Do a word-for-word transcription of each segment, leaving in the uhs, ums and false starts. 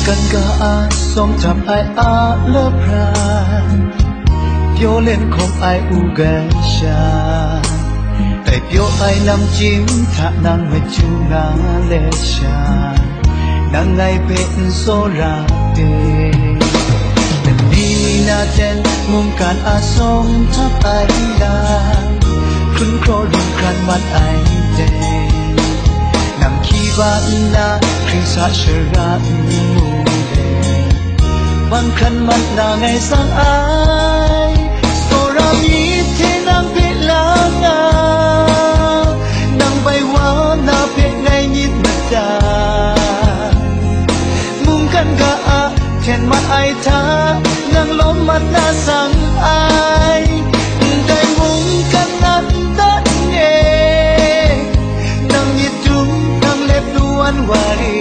Kan ga a sawm htap ai a lahpran, pyaw let hkawm ai u gan sha, dai pyaw ai namchying hta nang machyu nga let sha, nang ngai hpe n tsawra de. Nang ni na ten mungkan a sawm htap ai lam, hkrun hkraw rin hkran mat ai de. Nang hkyi ba nna, hkring sa shara n mu de. Bang hkran mat na ngai sang ai, tsawra myit hte nang hpe la nga, nang bai wa na hpe ngai myit mada. Mungkan ga a hten mat ai hta, nang lawm mat na sang ai, ndai mungkan na ntan e, nang myit dum nang lep luwan wa ri.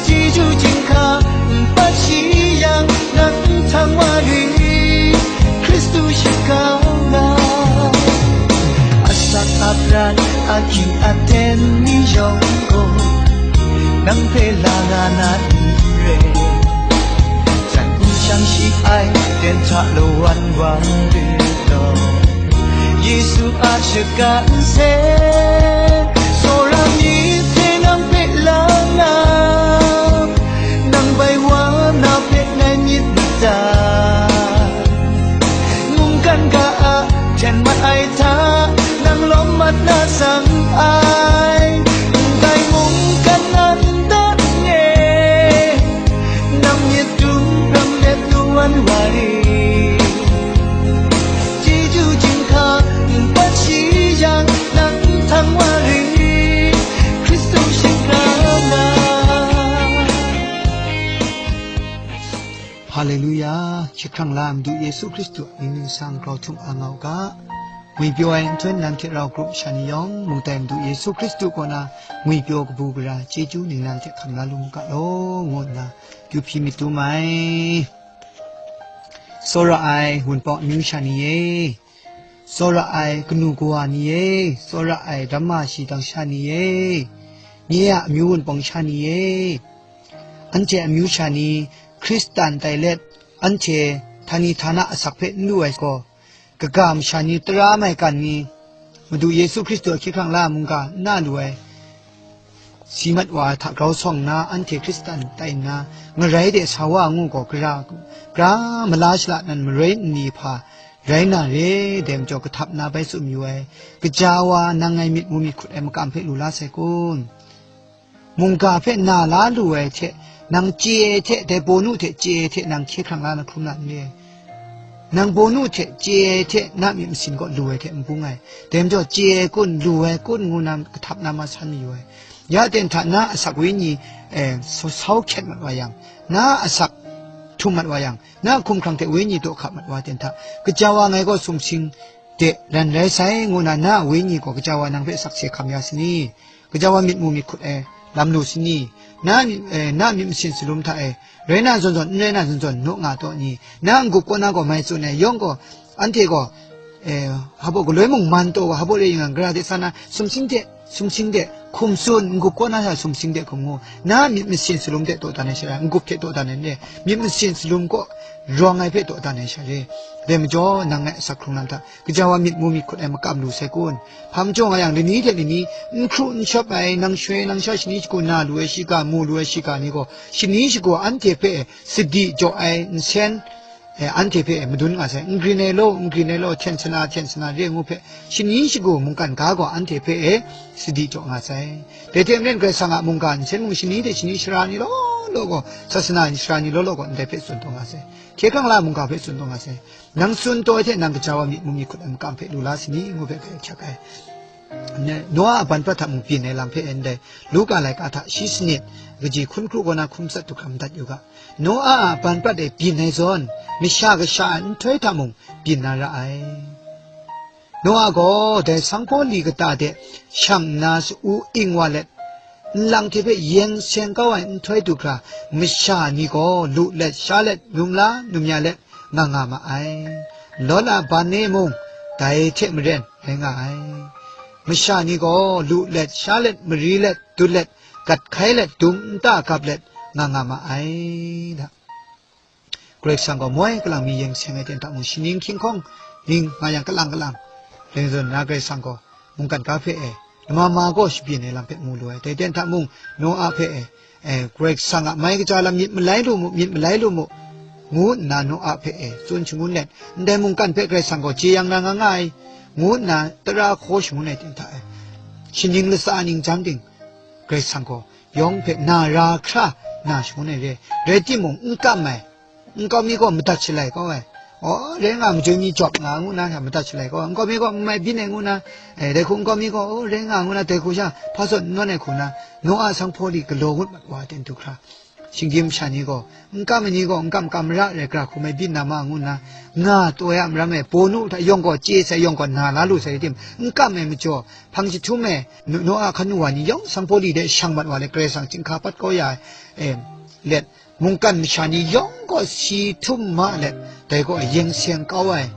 Chyeju chyinghka n pat shi yang, nang n htang wa ri, Hkristu shingkang na. Asak apran, ahkying aten ni yawng gaw, nang hpe la nga na n re. Jan n shang shi ai, ten hta lawan wa ri law. Yesu a shaka nsen, tsawra myit hte nang hpe la nga, nang bai wa na hpe ngai myit mada. Mungkan ga a hten mat ai hta, nang lawm mat na sang ai, ndai mungkan na ntan e, nang myit dum ram let luwan wa ri. Chyeju chyinghka n pat shi yang, nang n htang wa ri, Hkristu shingkang na. Haleluya! Hkye hkrang la Madu Yesu Hkristu a mying ningsang grau htum a nga u ga. Ngwipyaw ai nhtawm nang hte rau grup sha ni yawng, mungdai Madu Yesu Hkristu kaw na ngwipyaw kabu gara chyeju ningnan hte hkam la lu mu ga law, ngu nna kyu hpyi myit dum ai. Tsawra ai Wunpawng amyu sha ni e, tsawra ai kanu kawa ni e, tsawra ai ramma shi dang sha ni e, nye a amyu Wunpawng sha ni e, anhte amyu sha ni Hkristan tai let, anhte htani htana asak hpe n lu ai gaw, kaga masha ni, tara maigan ni, Madu Yesu Hkristu a hkye hkrang la mungga n na lu ai, si mat wa ai hta grau sawng nna, anhte Hkristan tai nna, ngarai de sa wa ngu gaw, gara, gara mala shala nan maroi nni hpa rai na re, dai majaw kahtap na bai tsun yu ai, gaja wa nang ngai myit mu myit hkut ai makam hpe lu la sai kun? Mungga hpe na la lu ai hte, nang chye ai hte, dai bawnu hte chye ai hte nang hkye hkrang la na hkrum na n re? Nang bawnu hte chye ai hte na myit masin kaw lu ai hte n bung ai. Dai majaw, chye ai kun, lu ai kun ngu na kahtap na ma san mayu ai. Ya ten hta na asak wenyi, eh, sau, sau hkyet mat wa yang, na asak htum mat wa yang, na hkumhkrang hte wenyi daw hkap mat wa ten hta, gaja wa ngai gaw sumsing de ran rai sai, ngu na, na a wenyi gaw gaja wa nang hpe sakse hkam ya sini? Gaja wa myit mu myit hkut ai lam lu sini? Na, eh, na myit masin salum hta e, rai na zawn zawn, n rai na zawn zawn, naw nga taw ni? Na n-gup kaw na gaw mai tsun ai, yawng gaw, anhte gaw, eh, hpa baw galoi mung man taw ga, hpa baw rai yin yang, gara de sa na, sumsing de, sumsing de, hkum tsun, n-gup kaw na sha sumsing de hkum ngu, na myit masin salum de dawdan ai sha rai, n-gup hte dawdan ai n re, myit masin salum kaw rawng ai hpe dawdan ai sha re. Dai majaw, nang ngai asak hkrung lam hta, gaja wa myit mu myit hkut ai makam lu sai kun? Hpa majaw nga yang, lani hte lani, n hkru n shawp ai, nang shoi nang sha shani shagu na lu ai shiga, mu lu ai shiga ni gaw, shani shagu anhte hpe sadi jaw ai nsen, eh, anhte hpe madun nga sai. N grin ai law, n grin ai law, hten sana, hten sana re ngu hpe, shani shagu mungkan ga gaw anhte hpe, eh, sadi jaw nga sai. Dai hte maren, Karai Kasang a mungga nsen mung shani hte shani, sara ni law law gaw, sasana ni sara ni law law gaw, ndai hpe tsun taw nga sai. Hkye hkrang la mungga hpe tsun taw nga sai. Nang tsun taw ai hte nang gaja wa myit mu myit hkut ai makam hpe lu la sini, ngu hpe hkrai hkyak ai. Ne, Noa a ban prat hta mung byin ai lam hpe ndai Luka laika hta shi sanit, kaji hkun hkru kaw na hkun matsat du hkra madat yu ga. Noa a ban prat e byin ai zawn, Masha Kasha a nhtoi hta mung byin na ra ai. Noa gaw dai sanghpaw li kata de shang nna, su-u ing wa let, nlang hte hpe yen seng kau ai nhtoi du hkra, masha ni gaw lu let, sha let, num la, num ya let, nga nga ma ai. Lot a ban e mung dai hte maren rai nga ai. Masha ni gaw lu let, sha let, mari let, dut let, gat hkai let dum nta gap let nga nga ma ai da. Karai Kasang gaw moi kalang mi yeng seng ai ten hta mung, shaning hkying hkawng ning nga yang kalang kalang, leng zawn na Karai Kasang gaw mungkan ga hpe e, lama ma gaw shabyin ai lam hpe mu lu ai. Dai ten hta mung, Noa hpe e, e, Karai Kasang a mai kaja lam myit malai lu mu, myit malai lu mu, ngu nna Noa hpe e tsun shangun let, ndai mungkan hpe Karai Kasang gaw jeyang na nga nga ai, ngu nna tara hkaw shangun ai ten hta e, shaning latsa ningjan ting, Karai Kasang gaw yawng hpe na ra hkra na shangun ai re. Rai timung, n kam ai, nkau mi gaw madat shalai kau ai. Aw, rai nga, majoi mi jawp nga ngu na hta madat shalai kau ai. Nkau mi gaw n mai byin ai ngu na, eh, dai hku nkau mi gaw, aw, rai nga ngu na, dai hku sha hpa zawn n nawn ai hku na, Noa sanghpaw li galaw ngut mat wa ai ten du hkra, shinggyim masha ni gaw, n kam ai ni gaw n kam kam ra rai, gara hku mai byin na ma ngu nna, nga taw ai a maram e, bawnu hta yawng gaw chye sai, yawng gaw na la lu sai tim, n kam ai majaw, hpang jahtum e, Nu-, Noa hkanu wa ni yawng sanghpaw li de shang mat wa let, Karai Kasang chyinghka pat kau ya ai, e, let, mungkan masha ni yawng gaw si htum ma let, dai gaw yeng seng kau ai,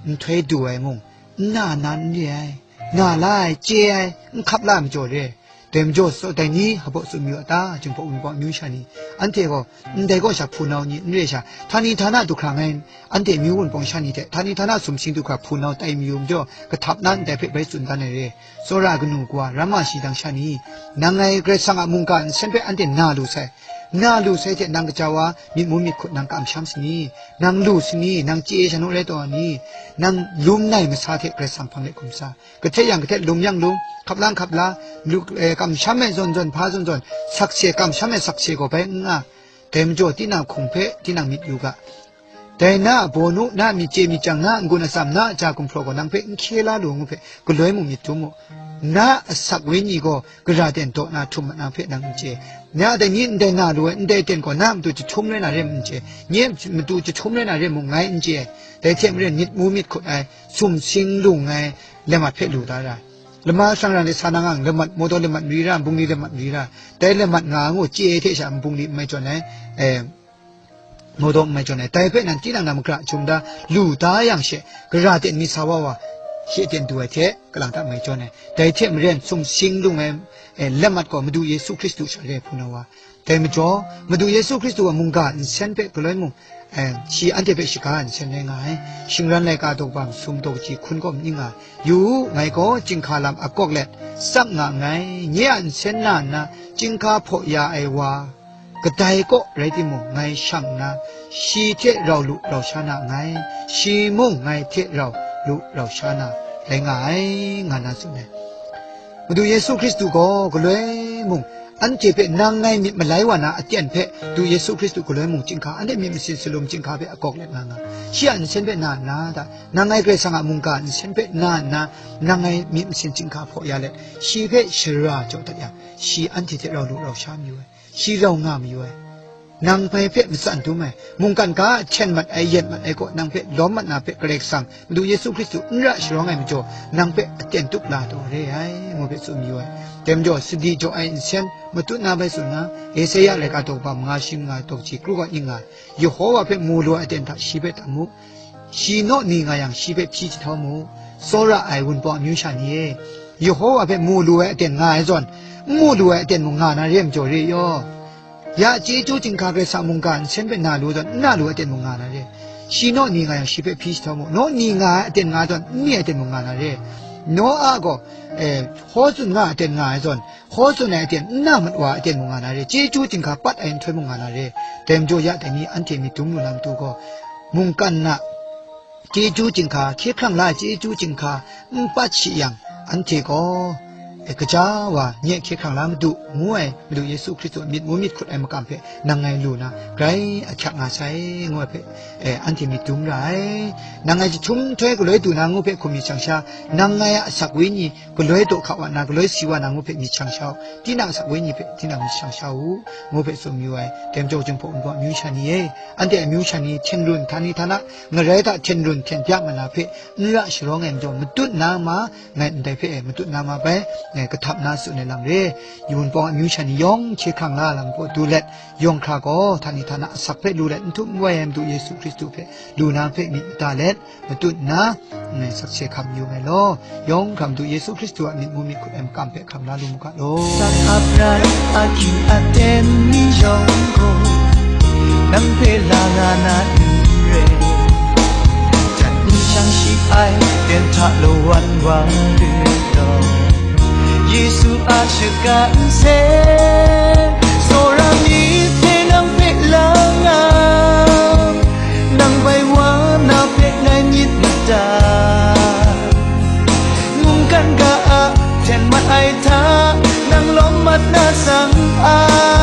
nhtoi du ai mung, n na na n re ai, na la ai, chye ai, n hkap la ai majaw re. Dai majaw, dai ni hpa baw tsun mayu a ta? Jinghpaw Wunpawng amyu sha ni, anhte gaw ndai kaw sha hpunau ni n re sha, htani htana du hkra ngai, anhte amyu Wunpawng sha ni hte htani htana sumsing du hkra hpunau tai mayu majaw, kahtap na ndai hpe bai tsun dan ai re. Tsawra ai kanu kawa, ramma shi dang sha ni, nang ngai Karai Kasang a mungga nsen hpe anhte na lu sai. Na lu sai hte nang kaja wa myit mu myit hkut nang kamsham sani? Nang lu sani? Nang chye sha naw rai taw ni? Nang lum nai masa hte Karai Kasang hpang let hkum sa. Kahte yang kahte, lum yang lum, hkap lang hkap la, lu, eh, kamsham ai zawn zawn, hpa zawn zawn, sakse, kamsham ai sakse gaw bai n nga. Dai majaw, tinang hkum hpe tinang myit yu ga. Dai na a bawnu, na a myit chye myit chyang, na a n-gun atsam, na a ja gumhpraw gaw nang hpe n hkye la lu ngu hpe, galoi mung myit dum mu. Na a asak wenyi gaw gara ten daw na htum mat na hpe nang n chye. Na a dai ni ndai na lu ai, ndai ten gaw na a matu jahtum rai na re n chye. Nye a matu jahtum rai na re mung ngai n chye ai. Dai hte maren myit mu myit hkut ai, sumsing lung ai, lamat hpe lu da ra ai. Lama shang ran de sa na nga, lamat, mawdaw lamat mari ra, bungli lamat mari ra. Dai lamat nga ngu chye hte sha bungli n mai jawn ai, eh, mawdaw n mai jawn ai. Dai hpe nan tinang na magra jum da, lu da yang she, gara ten mi sa wa wa, she ten du ai hte, kalang ta mai jawn ai. Dai hte maren, sumsing lung ai, eh, lamat gaw Madu Yesu Hkristu sha re hpunau wa. Dai majaw, Madu Yesu Hkristu a mungga nsen hpe galoi mung, eh, shi anhte hpe shaga nsen rai nga ai. Shingran laika daw kaba masum daw kaji hkun gaw ning nga ai. Yu u, ngai gaw chyinghka lam akawk let tsap nga nngai. Nye a nsen na nna chyinghka hpaw ya ai wa kadai kaw rai timung, ngai shang nna, shi hte rau lu rau sha na nngai, shi mung ngai hte rau lu rau sha na rai nga ai, nga na tsun ai. Madu Yesu Hkristu gaw galoi mung, anhte hpe nang ngai myit malai wa na aten hpe, Madu Yesu Hkristu galoi mung chyinghka, anhte myit masin salum chyinghka hpe akawk let nga nga. Shi a nsen hpe na nna ta? Nang ngai Karai Kasang a mungga nsen hpe na nna, nang ngai myit masin chyinghka hpaw ya let, shi hpe shara jaw dat yang, shi anhte hte rau lu rau sha mayu ai. Shi rau nga mayu ai. Nang ngai hpe matsan dum ai, mungkan ga a hten mat ai, yet mat ai kaw, nang hpe lawm mat na hpe Karai Kasang, Madu Yesu Hkristu n ra sharawng ai majaw, nang hpe aten tup la taw re ai, ngu hpe tsun mayu ai. Dai majaw, sadi jaw ai nsen, matut na bai tsun na, Esaia laika daw kaba manga shi manga daw kaji kru ga ning nga, Yehowa hpe mu lu ai aten hta shi hpe tam mu. Shi naw ni nga yang, shi hpe hpyi jahtau mu. Tsawra ai Wunpawng amyu sha ni e, Yehowa hpe mu lu ai aten nga ai zawn, n mu lu ai aten mung nga na re ai majaw re yaw. Ya chyeju chyinghka Karai Kasang mungga nsen hpe na lu ai zawn, n na lu ai aten mung nga na re. Shi naw ni nga yang, shi hpe hpyi jahtau mu. Naw ni nga ai aten nga ai zawn, n ni ai aten mung nga na re. Noa gaw, eh, hkaw tsun nga ai aten nga ai zawn, hkaw tsun ai aten n na mat wa ai aten mung nga na re, chyeju chyinghka pat ai nhtoi mung nga na re. Dai majaw ya dai ni anhte myit dum lu na matu gaw, mungkan na chyeju chyinghka, hkye hkrang la ai chyeju chyinghka n pat shi yang, anhte gaw, e, gaja wa, nye hkye hkrang la Madu, ngu ai Madu Yesu Hkristu a myit mu myit hkut ai makam hpe nang ngai lu na, grai ahkyak nga sai, ngu ai hpe, e, anhte myit dum ra ai. Nang ngai jahtum nhtoi galoi du na ngu hpe hkum myit shang sha, nang ngai a asak wenyi galoi daw hka wa na, galoi si wa na ngu hpe myit shang sha u, tinang asak wenyi hpe tinang myit shang sha u, ngu hpe tsun mayu ai. Dai majaw, Jinghpaw Wunpawng amyu sha ni e, anhte amyu sha ni hten run htani htana ngarai hta hten run hten bya ma na hpe n ra sharawng ai majaw, matut na ma, ngai ndai hpe e, matut na ma bai, e, kahtap na tsun ai lam re. Yu Wunpawng a amyu sha ni yawng hkye hkrang la lam gaw du let, yawng hkra gaw htani htana asak hpe lu let, n htum n wai ai Madu Yesu Hkristu hpe lu na hpe myit mada let, matut nna, ngai sakse hkam yu ai law, yawng hkra Madu Yesu Hkristu a myit mu myit hkut ai makam hpe hkam la lu mu ga law. Sak a pran, a hkying aten ni yawng gaw, nang hpe la nga na n re. Jan n shang shi ai, ten hta lawan wa re law. Yesu a shagan se, tsawra mi hpe nang hpe la nga, nang bai wa na hpe ngai myit mada. Mungkan ga a hten mat ai hta, nang lawm mat na sang a.